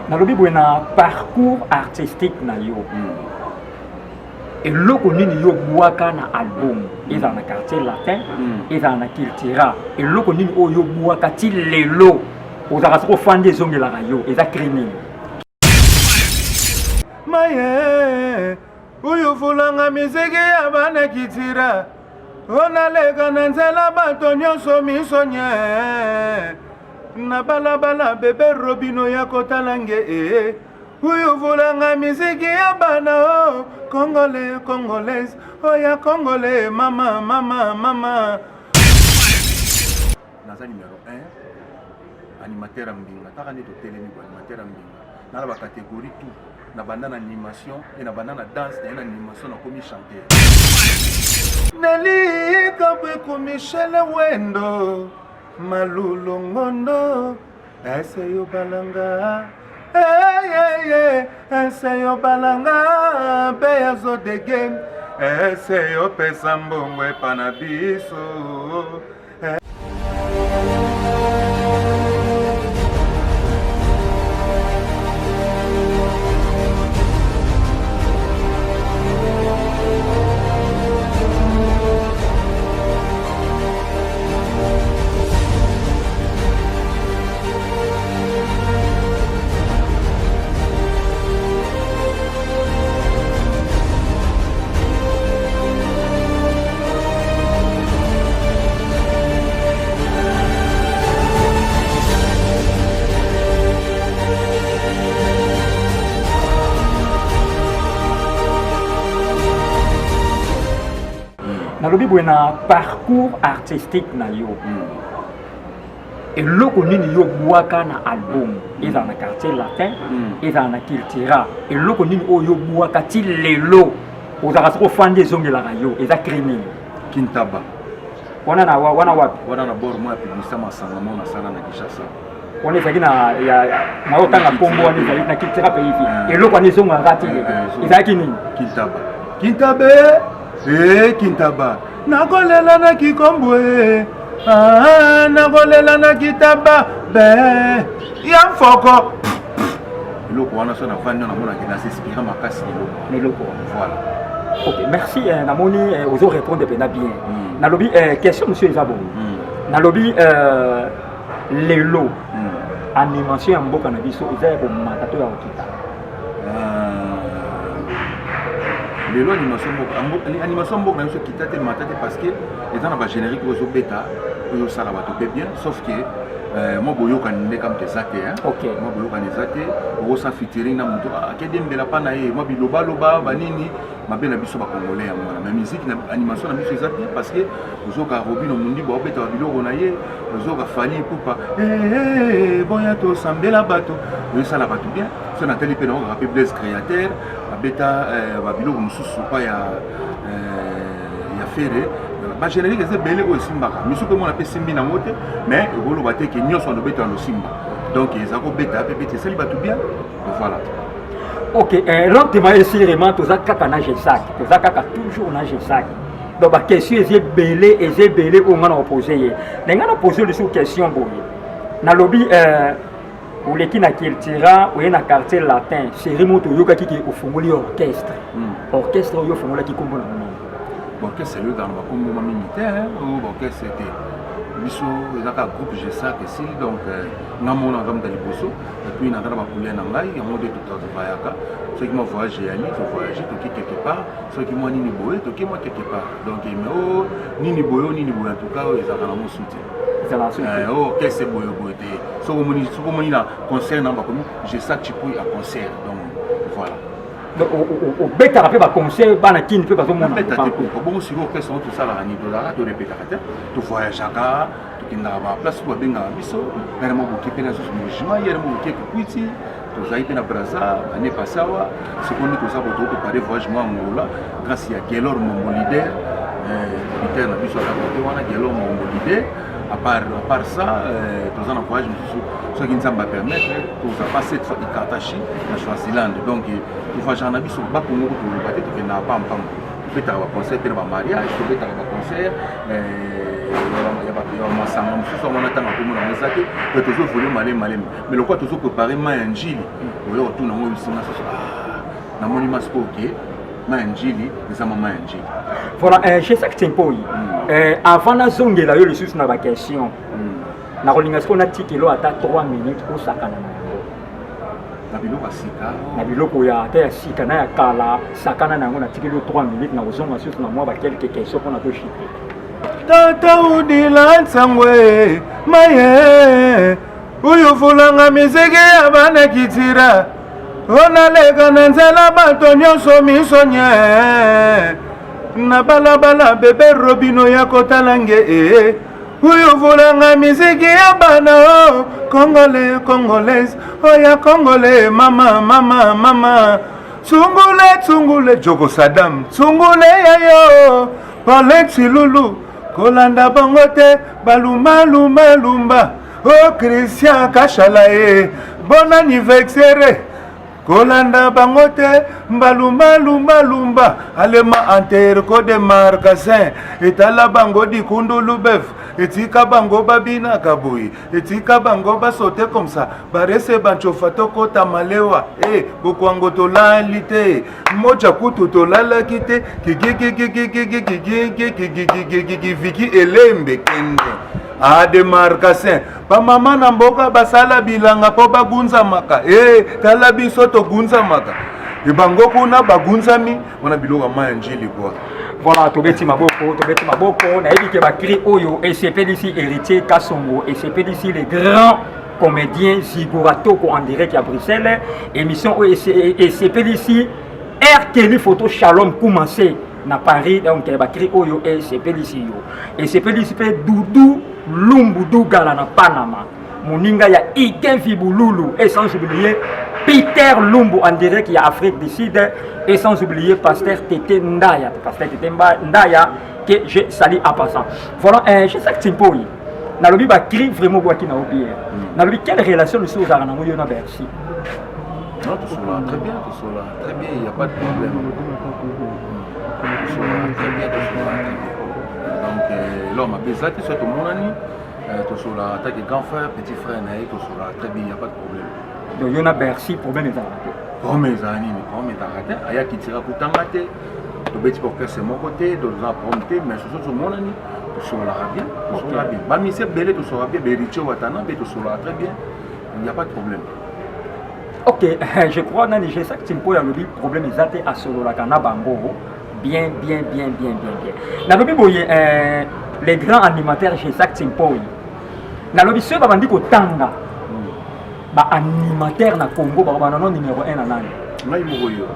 Nalobi boye, na parcours artistique na yo, eloko nini yo bwaka na album, ezala na Quartier Latin, ezala na Cultura, eloko nini oyo yo bwaka ti lelo ozalaka soki ofandi ezongelaka yo, eza cri nini? Maye oyo fulanga miziki ya bana kitira, onaleka na nzela, bato nyonso miso nye na balabala, bebe Robino ya kotala nge e oyo vulanga miziki ya bana o congolais, congolaise oya congolais, mama, mama, mama. Naza numéro 1 animateur ya mbinga. Taka nde totelemi bo animateur ya mbinga na na bacatégorie tout. Na banda na animation e na banda na danse naye na animation, nakomi chanteur. Neli Kabweku, Michele Wendo, Malulu Ngondo, eseyo balanga eyeye, eseyo balanga mpe yazodege, eseyo pesa mbongo epa na biso. Nalobi boye, na parcours artistique na yo, eloko nini yo bwaka na album, ezala na Quartier Latin, ezala na Cultura, eloko nini oyo yo bwaka ti lelo ozalaka soki ofandi ezongelaka yo, eza cri nini? Kintaba. Wana na wana wapi? Wana na bord moko ya publicité, masanga mo nasala na Kinshasa. Wana ezalaki na naotanga nkombo, wana ezalaki na Cultura Pays Vie. Eloko wana ezongaka ti lelo, ezalaki nini? Kintaba, kintabe e kintaba, nakolela na kikombwe, ah, nakolela na kitaba be ya mfoko. Eloko wana so navandi, namonaki nasinspira makasi eloko. Eloko wana. Voilà. Ok, merci. Namoni ozo répondre mpenza bien. Nalobi question mosusu eza bongo. Nalobi lelo animation ya mboka na biso eza ya komata to ya kokita? Lelo animation mboka na biso kita te, mata te, parce que eza na bagénérique oyo ezobeta, oyo osala bato mpe bien, sauf que mwa boyokani nde kamto eza te. Mwa boyokani eza te. Okosa featuring na moto akedi mbela mpa na ye, mwa bilobaloba banini mabe na biso bacongolais yango wana. Mais musique na animation na biso eza bien, parce que ozoka Robino Mundibo aobetaka biloko na ye, ozoka Fally Ipupa boya tosambela bato, oyosala bato bien. So natali mpe naokaka mpe Blaise Créateur abeta babiloko mosusu pa ya Ferre. Bagénérique eza ebele oyo esimbaka misu mpe mona mpe esimbi nango te, mais ekoloba te ke nyonso wana obeta losimba. Donc eza kobeta mpe beti esali bato bien. Voilà. Ok, lentement et sûrement toza kaka na Gesac, toza kaka toujours na Gesac. Donc baquestion eza ebele, eza ebele oyo nga na opose ye. Na nga na pose lisusu question boye, nalobi oleki na Cultura, oye na Quartier Latin, série moto oyokaki ke ofongoli orchestre. Orchestre oyo ofongolaki, nkombo na nini? Orchestre oyo ezala na bakombo ma mingi te. Oyo baorchestre te, biso eza kaka groupe Gesac, esili. Donc nga mona naza moto ya liboso, et puis naza na bacouleur na ngai, yango nde tobayaka. Soki mwa voyage eyali, tovoyage, toki quelque part. Soki mwa nini boye, toki mwa quelque part. Donc mais o nini boye, o nini boye, en tout cas oyo ezalaka nango su te. Ezalaka su te. O orchestre boye boye te. Soki omoni na concert na bakomi Gesac Chipui ya concert, donc voilà. Donc obetaka mpe baconcert, bana kini mpe bazomona? Beta te. Pourquoi bongo sikoyo orchestre ngo tosalaka nini? Tozalaka, torepetaka te, tovoyageaka, tokendaka baplace oyo babengaka biso. Ere mo boke mpe na susu Mojima, yere mo boke Kikwiti, tozali mpe na Braza ane passé awa. Sikoyo nde toza boto préparé voyage mwa Angola grâce ya Gelor Mombo, leader, leader na biso ata kote wana, Gelor Mombo leader. À part ça, toza na voyage mosusu, soki Nzambe apermettre, toza pas cette fois Ikatashi na Swaziland. Donc tovoyageaka na biso bakongo ko toloba te, tokendaka pampamba, tobetaka baconcert mpe na bamariage, tobetaka baconcert ya ya masanga mosusu yango wana ntango akomona yango eza te, mpe tozoévoluer malemi malemi. Mais lokola tozoprépare mai ya Njili, oya kotuna yango bisinga susu, ah, namoni masiko oke mai ya Njili eza ma mai ya Njili. Voilà, Gesac Tshimpoi, avant nazongela yo lisusu na baquestion, nakolinga sikoyo natikelo ata 3 minutes osakana na yango. Na biloko ya sika? Na biloko ya ata ya sika na ya kala, sakana na yango. Natikeli yo 3 minutes, nakozonga susu na mwa baquelques questions mpona toshite. Tata udila nsangwe maye oyo fulanga miziki ya bana kitira, onaleka na nzela bato nyonso miso nye na balabala, bebe Robino ya kotala nge e oyo vulanga miziki ya bana o congolais, congolaise oya congolais, mama mama mama, tsungule tsungule, joko Sadam tsungule yayo Paulin Tsilulu, kolanda bango te, balumalumalumba o Christian Kashala ye, bon anniversaire, kolanda bango te, mbalumalumalumba alema anterko de marcasin etala bango dikundulu bef etika bango babinaka boye, etika bango basote comme ça, barese bancofa tokota malewa e bokwango tolali te moja kutu tolalaki te kikikikikikikikikikikikikiki viki elembe kende ade marcasin bamama na mboka basala bilanga mpo bagunzamaka e tala biso togunzamaka ebango kuna bagunzami wana biloko ya mai ya Njili kwa. Voilà, tobeti maboko, tobeti maboko. Nayebi ke bacri oyo esepelisi Héritier Kasongo, esepelisi les grands comédien Zigoratoko en direct à Bruxelles. Émission oyo esepelisi R Kelly Photo Shalom Koumassé na Paris. Donc bacri oyo esepelisi yo, esepelisi mpe Dudu Lumbu Dugala na Panama, moninga ya Igen Vibululu, et sans oublier Peter Lumbu en direct ya Afrique du Sud, et sans oublier Pasteur Tete Ndaya, Pasteur Tete Ndaya que je salue en passant. Voilà, je sais que Timpoi nalobi bacri vraiment bwaki na obier. Nalobi, quelle relation lisusu ozalaka nango yo na Bercy? Non, tout cela très bien, tout cela très bien, il n'y a pas de problème. Tout cela très bien, tout cela très bien. Donc, là, ma bezati, soit au mon ami, tout cela, en tant que grand frère, petit frère, tout cela très bien, il n'y a pas de problème. Donc, yo na Bercy, problème ezalaka te? Problème ezala nini? Problème ezalaka te. Ayaki tira kutanga te, tobeti orchestre moko te, toza problème te, mais soso tomonani, tosololaka bien, tosololaka bien. Bamisi ebele tosololaka bien, Héritier Watana mpe tosololaka très bien, il n'y a pas de problème. Ok, je crois nani Gesac Timpo alobi problème eza te, asololaka na bango bien bien bien bien bien bien. Nalobi boye, les grands animateurs Gesac Timpo, nalobi soki babandi kotanga baanimateur na Congo, bakobanda no numéro 1 na nani? Ngai moko yo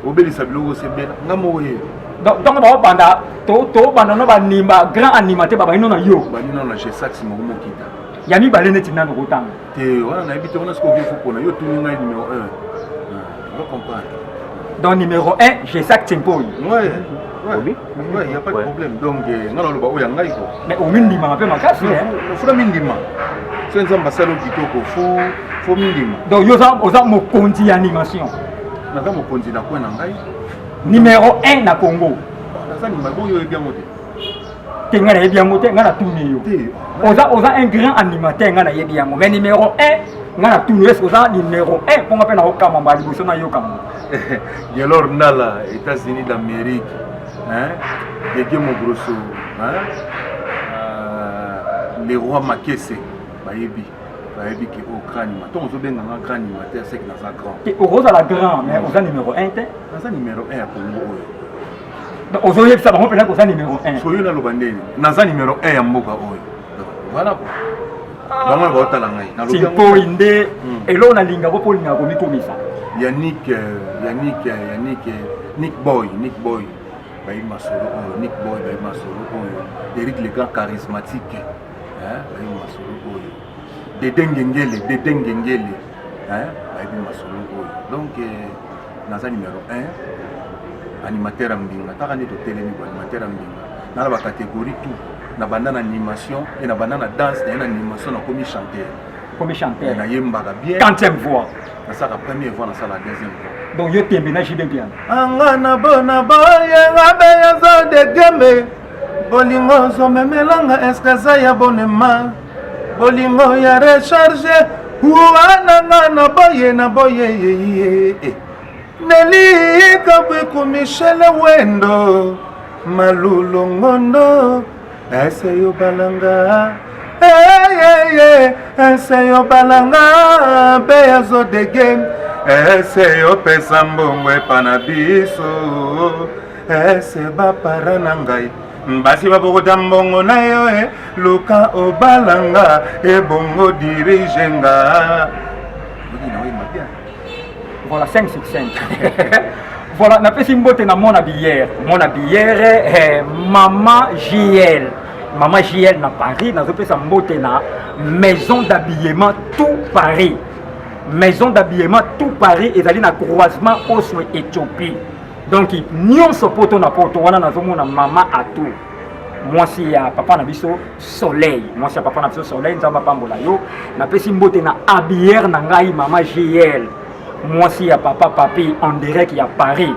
obelisa biloko osebela nga moko ye. Donc ntango baobanda, tobanda no banima grand animateur, babandi no na yo. Bandi nano na Gesac moko mokita. Ya mibale neti nano kotanga? Te, wana nayebi te, wana sikoyo faut mpona yo tuni ngai numéro 1, ozo comprendre. Donc numéro 1 Gesac Timpoi. Ouais, y a pas de problème. Donc nga naloba oyo ya ngai ko. Mais omindimaka mpe makasi. Funa mindima so Nzambe asali kitoko, faut mindima. Donc yo oza mokonzi ya animation? Naza mokonzi na coin na ngai. Numéro 1 na Congo? Naza numéro oyo, oyebi yango te. Te, ngai nayebi yango te, ngai natuni yo. Oza un grand animateur, ngai nayebi yango, mais numéro 1, ngai natuni yo, est-ce oza numéro 1? Mponga mpe naokama mbala liboso nayokango. Gelor Ndala, États-Unis d'Amérique, hein? Gege Mogroso, hein? Le roi Makese, bayebi, bayebi ke o grand animateur, ozobenganga grand animateur, c'est que naza grand. Te, okozala grand, mais oza numéro 1 te. Naza numéro 1 ya Congo oyo. Donc ozoyebisa bango mpenza koza numéro 1? So yo naloba ndeni, naza numéro 1 ya mboka oyo. Voilà quoi, bango na baotala ngai. Timpoi nde eloko nalingako mpo olingaka komikomisa. Yannick, Yannick, Yannick, Nick Boy, Nick Boy bayebi masolo oyo, Nick Boy bayebi masolo oyo, Eric le grand charismatique bayebi masolo oyo, Dede Ngengele, Dede Ngengele bayebi masolo oyo. Donc naza numéro 1 animateur ya mbinga, taka nde totelemi bo animateur ya mbinga na na bacatégorie tout. Na banda na animation e na banda na danse, naye na animation, nakomi chanteur. Komi chanteur. Nayembaka bien. Quantième voix? Nasalaka première voix, nasala deuxième voix. Donc yo tembe na JB Mpiana? Anga na bona boye ngabe yazo de gembe. Bolingo ozomemelanga eske eza ya bonema? Bolingo ya recharge wana nga na boye na boye ye. Nelly Kabwiku Michel Wendo Malulu Ngondo ese yo balanga hey, hey, hey. Ese yo balanga be azo dege ese yo pesa mbongo epa na biso ese bapara na ngai basi babokota mbongo na yo e luka obalanga ebongo dirige nga. Voilà, 5 sur 5. Voilà, napesi mbote na mona bière. Mona bière, eh, Mama JL. Mama JL na Paris, nazopesa mbote na maison d'habillement tout Paris. Maison d'habillement tout Paris ezali na croisement Oswe Éthiopie. Donc nyonso poto na poto wana nazomona mama atou. Mwasi ya papa na biso Soleil, mwasi ya papa na biso Soleil, Nzambe apambola yo. Napesi mbote na habilleur na ngai mama JL, mwasi ya papa Papi en direct ya Paris.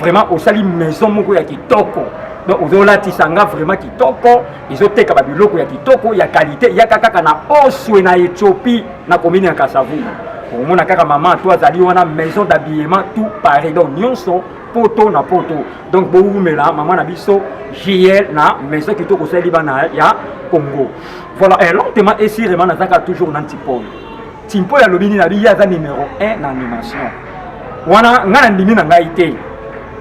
Vraiment osali maison moko ya kitoko. Donc ozolatisa nga vraiment kitoko, ezoteka ba biloko ya kitoko ya qualité, yaka kaka na Oswe na Ethiopie na commune ya Kasavubu. Omona kaka mama to azali wana maison d'habillement tout Paris. Donc nyonso poto na poto. Donc bowumela mama na biso JL na maison kitoko osali bana ya Congo. Voilà, et lentement et sûrement nazaka toujours na Ntipolo. Timpolo alobi nini? Abi ye aza numéro 1 na animation. Wana nga na ndimi na ngai te.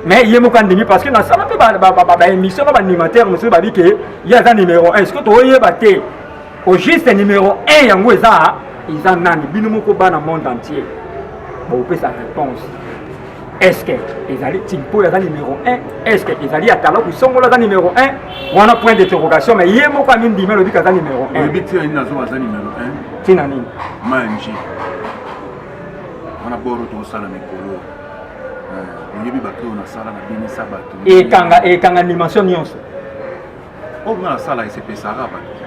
Mais ye moko andimi parce que nasala mpe ba émission na ba animateur mosusu babi ke ye aza numéro 1. Est-ce que toyeba te? Au juste numéro 1 yango eza eza nani? Bino moko bana monde entier. Bopesa réponse. Est-ce que ezali Timpolo aza numéro 1? Est-ce que ezali Atalaku Songola aza numéro 1? Wana point d'interrogation, mais ye moko amindimi alobi aza numéro 1. Oyebi tina nini nazo aza numéro 1? Tina nini? Manji. Wana boro tosala mikolo. Oyebi bato oyo nasala na binisa bato. Ekanga ekanga animation nyonso. Oyo nga nasala esepesaka bato.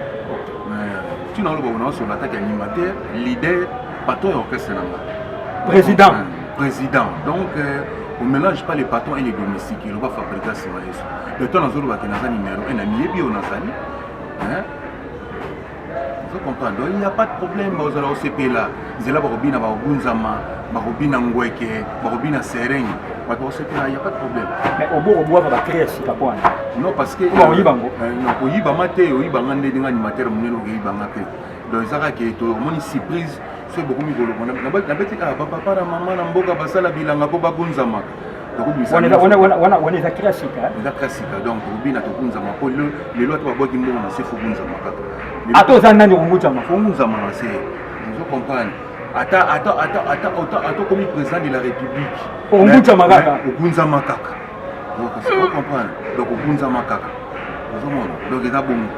Tina oloba naosola ataki animateur, leader, patron ya orchestre na nga. Président. Président. Donc, on mélange pas les patrons et les domestiques. Il va fabriquer ce maïs. Le temps nazo ba naza numéro 1 na miyebi on azali. Hein? Vous comprenez? Donc il n'y a pas de problème, vous allez au CP là. Nzela ba robina ba gunzama, ba robina ngweke, ba robina sereng. Ba au CP là, il n'y a pas de problème. Mais au bout au bois va créer sika quoi. Non parce que ba oyiba ngo. Non, koyiba mate, oyiba ngande ndinga animateur munene oyiba ngate. Donc ezaka ke to moni surprise soki bokomi koloba nabeti kaka bapapa na mama na mboka basala bilanga mpo bagunzamaka. Wana eza classique. Eza classique. Donc tokobina tokunzama mpo lelo ata babwaki mbongo na se fokunzama kaka. Ata oza nani okunzama? Fokunzama na se. Ozo comprendre? Ata ata ata ata ata ata okomi président de la République. Okunzama kaka. Okunzama kaka. Ozo comprendre? Donc okunzama kaka. Ozomona? Donc eza bongo.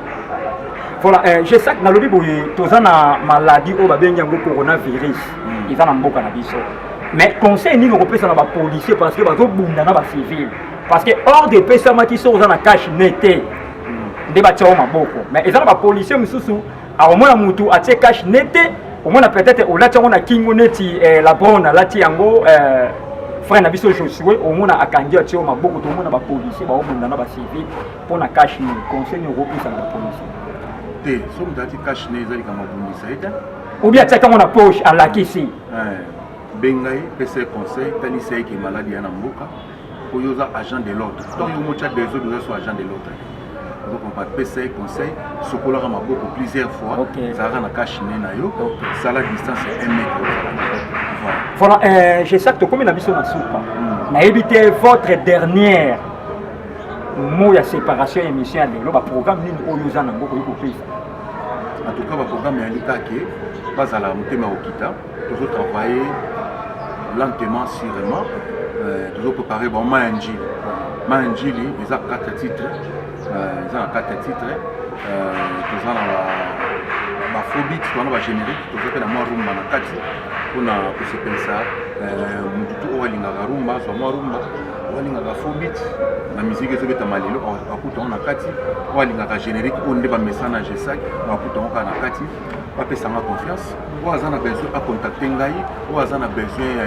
Voilà, je sais que nalobi boye toza na maladie oyo babengi yango coronavirus. Eza na mboka na biso. Mais conseil nini okopesa na ba policiers parce que bazobunda na ba civils? Parce que ordre epesamaki soki oza na cache nez te nde batia yo maboko. Mais eza na ba policiers mosusu akomona mutu atie cache nez te, omona peut-être olati yango na kingo neti la brone alati yango frère na biso Josué, omona akangi atie yo maboko, tomona ba policiers baobunda na ba civils mpo na cache nez. Conseil nini okopesa na ba policiers? Te, soki moto alati cache nez ezali kama bundisa ye te. Ou bien atiaki yango na poche alakisi. Benga ye, pesa ye conseil, talisa ye ke maladi ya na mboka, oyo oza agent de l'ordre. Tant yo motia désordre oza so agent de l'ordre. Ozo comprendre, pesa ye conseil, sokolaka maboko plusieurs fois, zalaka na cache nez na yo, sala distance ya 1 mètre. Voilà, j'espère que tokomi na biso na suka. Nayebi te votre dernière mot ya séparation émission ya lelo, ba programme nini oyo oza nango koyi kopesa? En tout cas, ba programme ya likake bazala motema okita, tozo travailler lentement, sûrement. Tozo préparer bon Mayanjili. Mayanjili, ils ont 4 titres. Ils ont 4 titres. Toza na ba faux beats, toza na ba générique, toza pe na mwa rumba na kati mpona kosepelisa mutu oyo alingaka rumba, azwa mwa rumba, oyo alingaka faux beat na musique ezobetama lelo akuta yango na kati, oyo alingaka générique oyo nde bamesana Gesac akuta yango kaka na kati. Bapesanga confiance, oyo aza na besoin acontacte ngai, oyo aza na besoin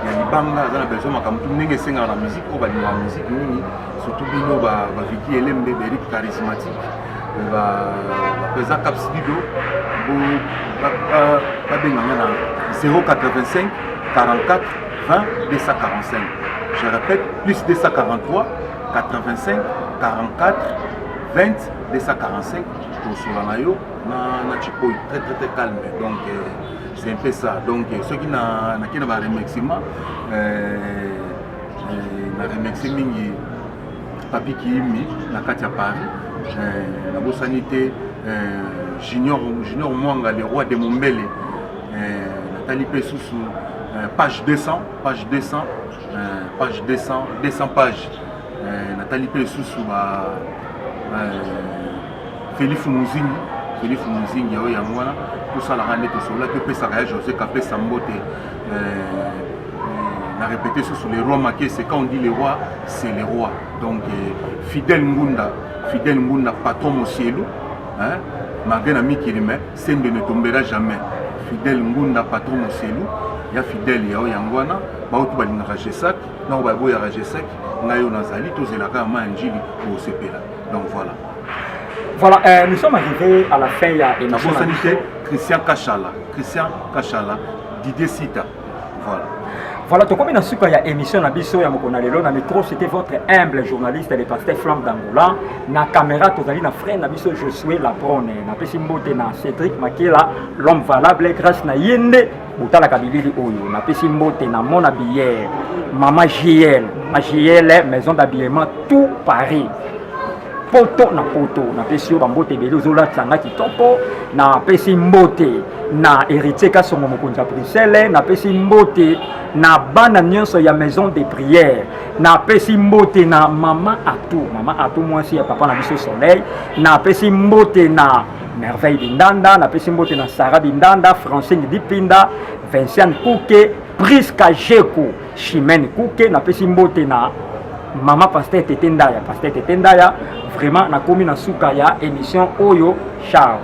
ya libanga, aza na besoin makambo tu ndenge esengaka na musique oyo balingaka musique mingi, surtout bino baviki elembe, baeric charismatique, baprésident Caps Bido, babenga nga na 085 44 20 245. Je répète, plus 243 85 44 20 245. Tosola na yo na Chipoi, très très très calme. Donc c'est un peu ça. Donc soki nake na baremerciement, na remercie mingi Papi Kiimi na kati ya Paris. Nabosani te Junior, Junior Mwanga, le roi de Mombele. Natali mpe susu page 200, page 200, page 200, 200 page. Natali mpe lisusu ba Félix Muzingi, Félix Muzingi oyo. Yango wana tosalaka nde tosololaki, opesaka ya José Kapesa mbote. Na répété susu, le roi Makese. Quand on dit le roi, c'est le roi. Donc Fidèle Ngunda, Fidèle Ngunda, patron Mosielu, hein? Malgré na mikili, mais Sende ne tombera jamais. Fidèle Ngunda, patron Mosielu, ya Fidèle ya oyo. Yango wana bautu balingaka Gesac na oyo baboyaka Gesac. Ngai oyo nazali, tozelaka ya ma ya Njili, kosepela. Donc voilà. Voilà, nous sommes arrivés à la fin ya émission. Nabosani te Christian Kachala, Christian Kachala, Didier Sita, voilà. Voilà, tokomi na suka ya émission na biso ya mokolo na lelo. Na micro, c'était votre humble journaliste, le pasteur Flamme d'Angola. Na caméra, tozali na frère na biso Josué Laprone. Napesi mbote na Cédric Makela, l'homme valable, grâce na ye nde botalaka bilili oyo. Napesi mbote na mon habilleur, Mama JL, Mama JL, maison d'habillement tout Paris, poto na poto. Napesi yo bambote ebele, ozolatisa kitoko. Napesi mbote na Héritier Kasongo, mokonzi ya Bruxelles. Napesi mbote na bana nyonso ya maison de prière. Napesi mbote na mama Atu, mama Atu, mwasi ya papa na biso Soleil. Napesi mbote na Merveille Bindanda. Napesi mbote na Sara Bindanda, Francine Dipinda, Vinciane Kuke, Priska Jeko, Chimene Kuke. Napesi mbote na mama pasteur Tete Ndaya, pasteur Tete Ndaya. Vraiment, nakomi na suka ya émission oyo. Charles.